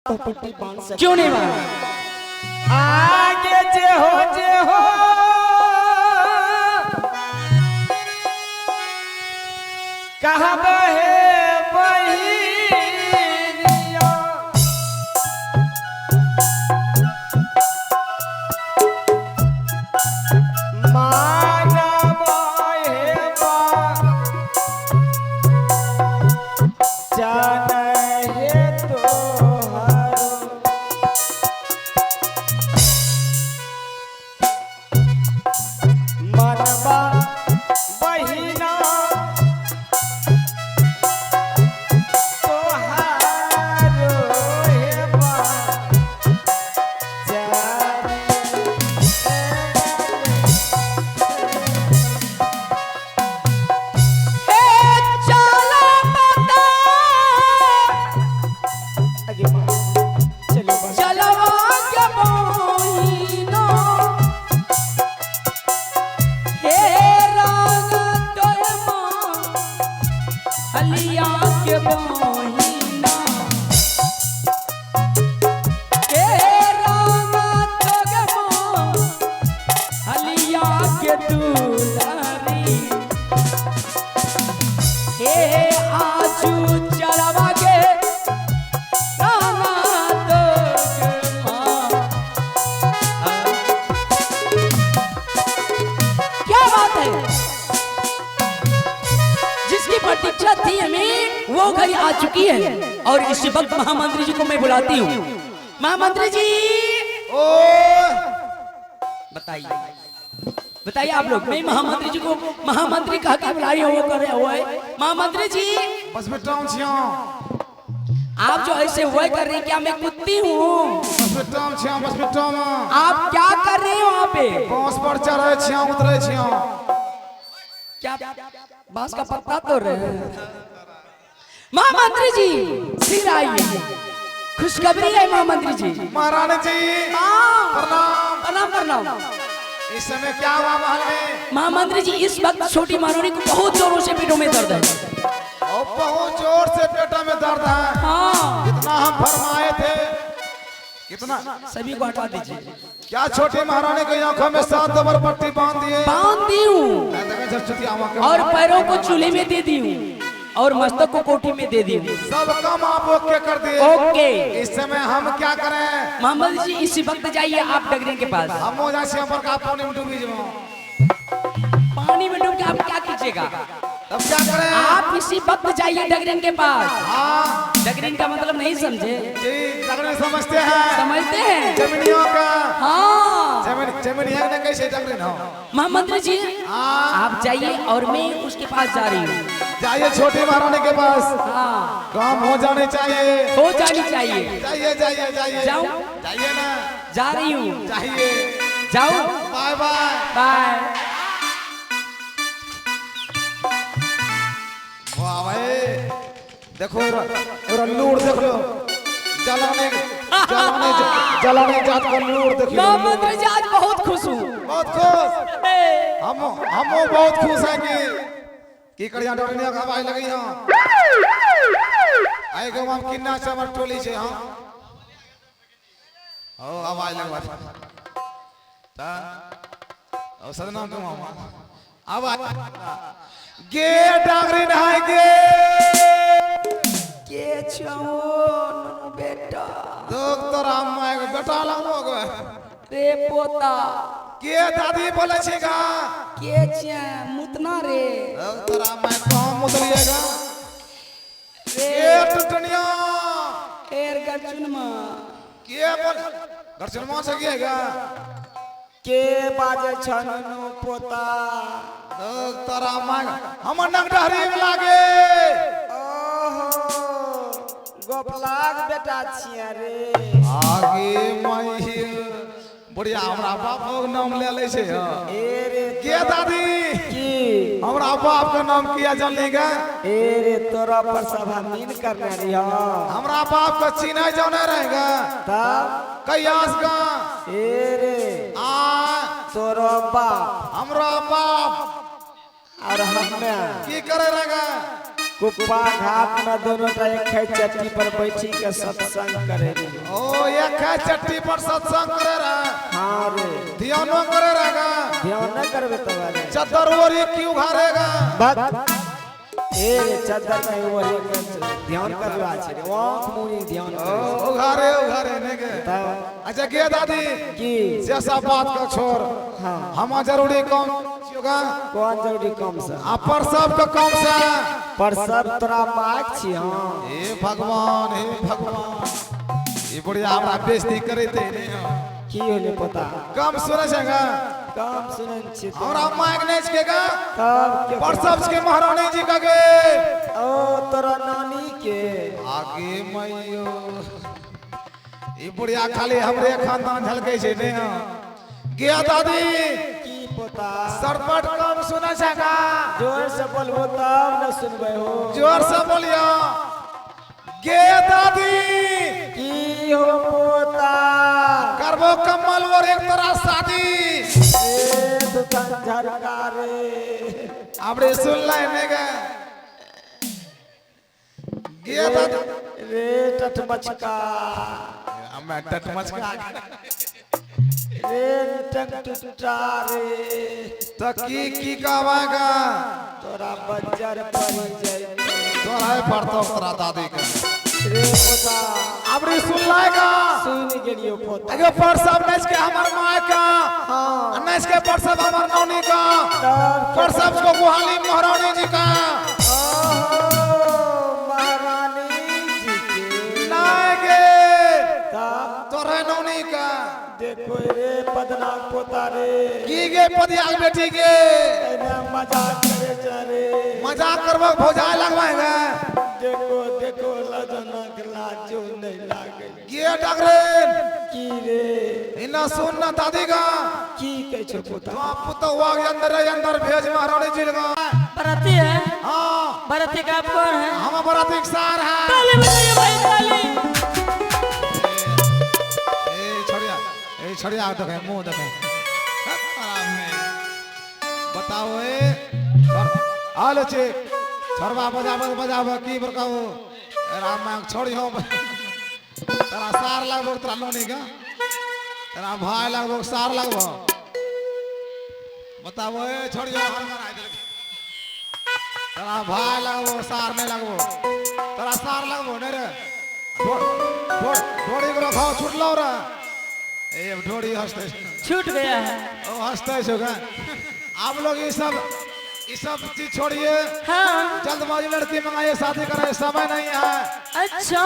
तो पट्टी बांध सके। क्यों नहीं बांध? आगे जे हो जे हो कहब हे बहिनिया, मानब हे बचन हे तोहरो। मनबा बहिना तोहारो हे बचन। ए चला पता आगे माँ, चलो बस। चलवा के मोहिनो हे राग तोर माँ हलिया के मोहिना, हे राग तोर माँ हलिया के दुलारी, हे आजू चलवा के रामा तोर माँ। क्या बात है, जिसकी प्रतीक्षा थी हमें वो घड़ी आ चुकी है। और इस वक्त महामंत्री जी को मैं बुलाती हूँ। महामंत्री जी ओ बताइए, बताइए आप लोग, मैं महामंत्री जी को महामंत्री कह के बुला रही हूँ, वो कर रहे हुए महामंत्री जी। बस बेटा छियो। आप जो ऐसे हुए कर रहे हैं, क्या मैं कुत्ती हूँ? बस बेटा छियो, बस बेटा में आप क्या कर रहे हो वहाँ पे? बांस पर चढ़े छियो, उतरे छियो। क्या बांस का पत्ता तोड़ रहे हैं? महामंत्री जी सिर आइए, खुशखबरी है महामंत्री जी। महारानी जी हाँ। प्रणाम। प्रणाम प्रणाम। इस समय क्या हुआ महल में? महामंत्री जी इस वक्त छोटी महारानी को बहुत जोरों से पेटों में दर्द है। और बहुत जोर से पेटों में दर्द है। हाँ। कितना हम फरमाए थे, कितना सभी को हटा दीजिए। क्या छोटी महारानी को आंखों में 7 दबर पट्टी बांध दिए? बांध दी हूँ और पैरों को चूल्हे में दे दी हूँ और मस्तक को कोठी में दे दी हूँ। सब काम आप ओके कर दिए। ओके। इस समय हम क्या करें? महामंत्री जी इसी वक्त जाइए आप डगरे के पास। हम हो जाए पर का पानी में डूबी जाओ। पानी में डूब के आप क्या कीजिएगा? तब क्या करें? आप इसी वक्त जाइए डगरिन के पास। हाँ। डगरिन का मतलब नहीं समझे? जी डगरिन समझते हैं। समझते हैं जमीनियों का। हाँ। जमीनिया ने कैसे डगरिन हो? महामंत्री जी हाँ। आप जाइए और मैं उसके पास जा रही हूँ। जाइए छोटी महारानी के पास। हाँ। काम हो जाने चाहिए। हो जानी चाहिए। जाइए जाइए जाइए। जाऊं? जाइए ना। जा रही हूँ। जाइए। जाऊं? Bye bye. Bye. वाह भाई देखो लूर देख लो, जलाने जलाने जलाने जात का लूर देख लो। महामंत्री जी आज बहुत खुश हूँ। बहुत खुश। हम बहुत खुश हैं कि करिया डरनिया का आवाज लगी हां। आए गो हम किन्ना से हमर टोली छे। हां ओ आवाज लगवा ता ओ सदना के मामा आवाज गे डांगरी नहाय गे के छो बेटा? देख तोरा अम्मा एगो बेटा लगबो गो। रे पोता। के दादी बोले छे गा? के छे मुतना रे? देख तोरा अम्मा कहाँ मुतलिएगा? रे के टुटनिया? एर गचुनमा। के बोल गरचुनमा से गिएगा? के बाजे छनु पोता? देख तोरा अम्मा हमर नगडहरी में लागे। ओहो गोपलाक बेटा छिया रे। आगे मही बुढ़िया हमरा बाप के नाम ले ले छे। ए रे के दादी? की हमरा बाप के नाम किया जानलेगा? ए रे तोरा पर सभा मीन करने रही हो। हमरा बाप के चिन्ह जाने रहेगा। तब कयास का ए रे आ तोरो बाप हमरा बाप और हमें की करे रहेगा? कुप्पा घाट में दोनों टा एक चट्टी पर बैठी के सत्संग करे रही। ओ एक है चट्टी पर सत्संग करे रहा। हाँ रे। ध्यानो करे रहेगा। ध्यान न करबे तब रे। चद्दर ओरी क्यों घारेगा? बस ए रे चद्दर नहीं ओढ़े के ध्यान करवा छै रे, आँख मुनी ध्यान ओ करे। उघारे उघारे नहीं के। तब अच्छा गे दादी की जैसा बात का छोड़। हाँ। हम जरूरी काम छियोगा। कौन जरूरी काम से? आ पर सब के काम से। पर सब तोरा माग छी। हाँ हे भगवान, हे भगवान, ई बुढ़िया हमरा बेइज्जती करैते नहीं हो। की होले पता? कम सुनै छै गा? कम सुनन छी तो। हमरा माइक नहीं छके गा? तब के पर सब के महारानी जी का गे। ओ तोरा नानी के। आगे मैयो, ई बुढ़िया खाली हमरे खानदान झलकै छै नहीं हो। गे दादी की पता? सरपट कम सुनै छै गा? जोर से बोलबो तब न सुनबै हो। जोर से बोलियो। गे दादी की हो पोता? करबो कम्बल और एक तरह शादी। ए दुकान झरका रे। आपने सुन लै नहीं गे? गे दादी रे टटमचका। हमें टटमचका। रे टंग टुटा रे। तो की की कहवाएगा? तोरा बज्जर पड़ जाए। तोरा ही पड़तो तोरा दादी के। रे पोता। आपने सुन लाएगा? सुन गेलियो पोता। अगे पर सब नच के हमार माँ का। हाँ। नच के पर सब हमार नौनी का। तब पर सब को गुहाली महारानी जी का। ओहो महारानी जी के। नहीं गे। तब तोरे नौनी का। देखो रे पदनाक पोता रे। की गे पदियाल बेटी गे? एना मजाक करे जा रे। मजाक करबो भौजाई लगवाएगा। देखो देखो लजनक लाजो नहीं लागे। गे डगरेन। की रे? इना सुन ना दादी का। की कहै छौ पोता? तो पुतौआ के अंदर अंदर भेज महारानी जी का। बराती है? हाँ। बराती का आप कौन है? हम बराती के सार है। ताली बजाइए भाई ताली। ए छोड़िया, ए छोड़िया देखे मुंह देखे। बताओ ए हाल छे छोड़वा बजाब बजाब की बरकाओ राम मांग छोड़ियो। तेरा सार लगबो तोरा लोनी का, तेरा भाई लगबो सार लगबो। बताओ ए छोड़ियो तेरा भाई लगबो सार नहीं लगबो, तेरा सार लगबो नहीं रे। ढोड़ी को खाओ छुटलो रे। ए ढोड़ी हंसते छूट गया है। ओ हंसते छो। आप लोग ये सब चीज छोड़िए। हाँ। जल्दबाजी लड़की मंगाइए, शादी कराइए, समय नहीं है। अच्छा।